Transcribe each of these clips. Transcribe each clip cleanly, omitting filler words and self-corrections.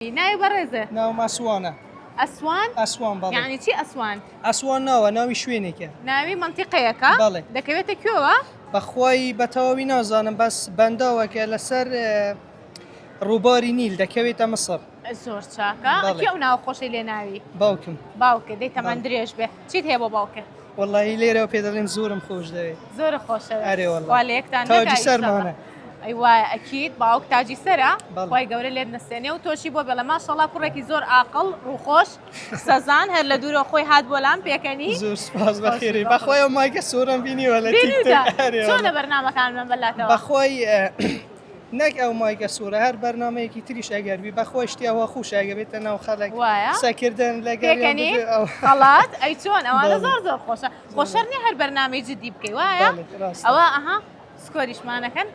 ناوی بەڕێزە؟ ناوم ئەسوانە. ئەسوان؟ ئەسوان بەڵێ. یعنی چی ئەسوان؟ ئەسوان ناوە، ناوی شوێنێکە. ناوی مەنتیقەیەکە؟ بەڵێ. دەکەوێتە کوێوە؟ بەخوای بە تەواوی نازانم بەس بەنداوەکە لەسەر ڕووباری نیل دەکەوێتە مسڕ. زۆر چاکە. بەڵێ. کێ ئەو ناوە خۆشەی لێ ناوی؟ باوکم. باوکت. دەی تەمەن بەڵێ. درێژ بێ. چیت هەیە بۆ باوکت؟ وەڵاهی لێرەوە پێ دەڵێم زۆرم خۆش دەوێ. زۆرت خۆشەوێ. ئەرێ وەڵا. خوا لە یەکتان نەکا تاجی ئیشەڵا. سەرمانە. ئەی وایە ئەکید باوک تاجی سەرە. بەڵێ. خوای گەورە لێت نەسێنێ و تۆشی بۆ بێڵێ. ماشەڵا کوڕێکی زۆر ئاقڵ، ڕووخۆش، قسەزان هەر لە دوورەوە خۆی هات بۆ لام پێکەنی. زۆر سوپاس خۆشی بەخێرێی. بەخۆ. بەخوای ئەو مایکە سۆرەم بینیوە لە تیک بینیوتە؟ تۆک. ئەرێ چۆنە وەڵا. بەرنامەکانمان بەلاتەوە؟ بەخوای نەک ئەو مایکە سوورە هەر بەرنامەیەکی تریش ئەگەر بی بەخوای شتی ئەوە خوشە ئەگە بێتە ناو خەڵک وایە قسەکردن لەگەڵیان پێکەنی بدوێ ئەو خەڵات ئەی چۆن ئەوانە بەڵێ. زۆر زۆر خۆشە خۆشەر نییە هەر بەرنامەی جدی بکەی وایە بەڵێ ڕاستە ئەوە ئەها سکۆریشمانەکەن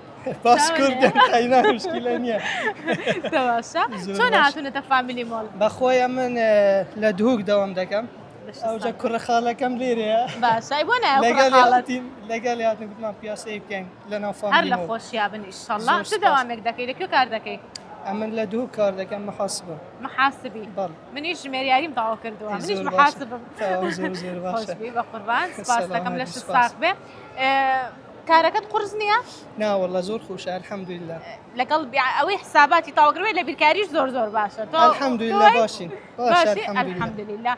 باس چاوە کوردن قەینا مشکلە نییە تەماشا زۆر چۆن باش. هاتوونەتە فامیلی مۆڵ بەخۆی ئەمن لە دهۆک دەوام دەکەم ئەوجا کوڕە خاڵەکەم لێرەیە باشە ئەی بۆ نایە کوڕە لەگەڵ خاڵت هاتین لەگەڵ هاتین گوتمان پیاسەی بکەین لە ناو هەر فامیلی لە مۆڵ خۆشیا بن ئیشەڵڵا زۆر چ سپاس. دەوامێک دەکەی لە کوێ کار دەکەی ئەمن لە دهۆک کار دەکەم محاسبم محاسبی بەڵێ منیش ژمێریاریم تەواو کردووە ئەی منیش زۆر باشە. محاسبم تەواو زۆر زۆر باشە خۆشبی بە قوربان سپاس دەکەم سەلامەت لەشت بی، سپاس. ساغ بێ ئێ، کارەکەت قورس نییە؟ نا واللە زۆر خۆشە الحمدللە. لەگەڵ ئەوەی حساباتی تاوەگرێ لە بیرکاریش زۆر زۆر باشە تۆ الحمدللە باشین باشی الحمدللە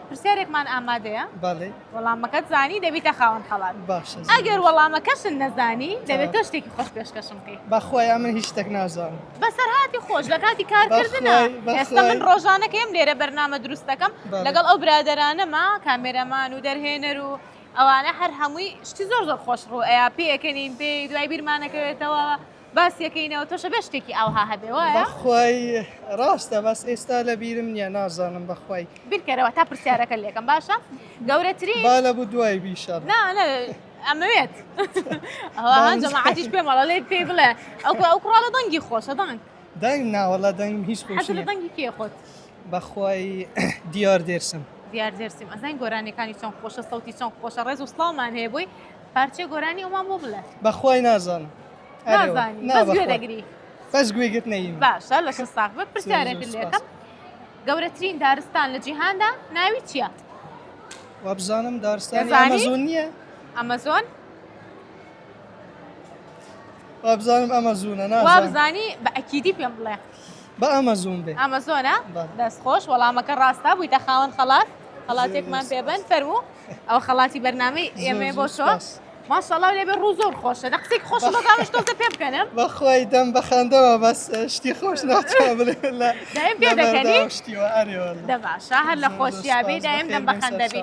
پرسیارێکمان ئامادەیە بەڵێ وەڵامەکەت زانی دەبیتە خاوەن خەڵات باشە ئەگەر وەڵامەکەشن نەزانی دەبێت تۆ شتێکی خۆش پێشکەشم بکەی بەخوای ئەمن هیچ شتێک نازانم بەسەرهاتی خۆش لە کاتی کارکردنە ئێستا من ڕۆژانەکەیم لێرە بەرنامە دروست دەکەم لەگەڵ ئەو برادەرانەما کامێرەمان و دەرهێنەر و ئەوانە هەر هەمووی شتی زۆر زۆر خۆش ڕوو ئەیا پێئەکەنین پێی دوای بیرمانەکەوێتەوە باسیەکەینەوە تۆشە بێ شتێکی ئاوها هەبێ وایە بەخوای ڕاستە بەس ئێستا لە بیرم نییە نازانم بەخوای بیرکەرەوە تا پرسیارەکە لێکەم باشە گەورەترین با لە بوو دوای بیشەڕ نا نا ئەمەوێت ئەوە جەماعەتیش پێم ئەڵێ لێ پێی بڵێ ئەو ئەو کوڕە لە دەنگی خۆشە دەنگ دەنگ ناوەڵا دەنگم هیچ خۆش حەز لە نییە دەنگی کێ خۆت بەخوای دیار دێرسم. دیار دێرسیم ئەزانی گۆرانیەکانی چۆن خۆشە سەوتی چۆن خۆشە ڕێز و سڵاومان هەیە بۆی پارچەی گۆرانی ئەومان بۆ بڵێ. بەخوای نازانم. نازانی بەس گوێ دەگری. بەس گوێ گرت نەیم. باشە لەشت ساغ بێ پرسیارێکت لێکەم گەورەترین دارستان لە جیهاندا ناوی چییە؟ وابزانم دارستانی ئەمەزۆن نییە؟ ئەمەزۆن؟ وابزانم ئەمەزۆنە نازانم. وابزانی بە ئەکیدی پێم بڵێ. بە ئەمەزۆن بێ. ئەمەزۆنە؟ دەست خۆش وەڵامەکە ڕاستە بوویتە خاوەن خەڵات خەڵاتێکمان پێبن فەرموو ئەوە خەڵاتی بەرنامەی ئێمەیە بۆ تۆ ماشەڵا لێ بێ ڕوو زۆر خۆشە دە قسێک خۆش بۆ کامش تۆزە پێ بکەنم بەخوای دەم بەخەندەوە بەس شتی خۆش ناتوانم بڵێ لە دایم پێ دەکەنی شتی وە ئەرێ واللە دە باشە هەر لە خۆشیابی دایم دەم بەخەندەبی.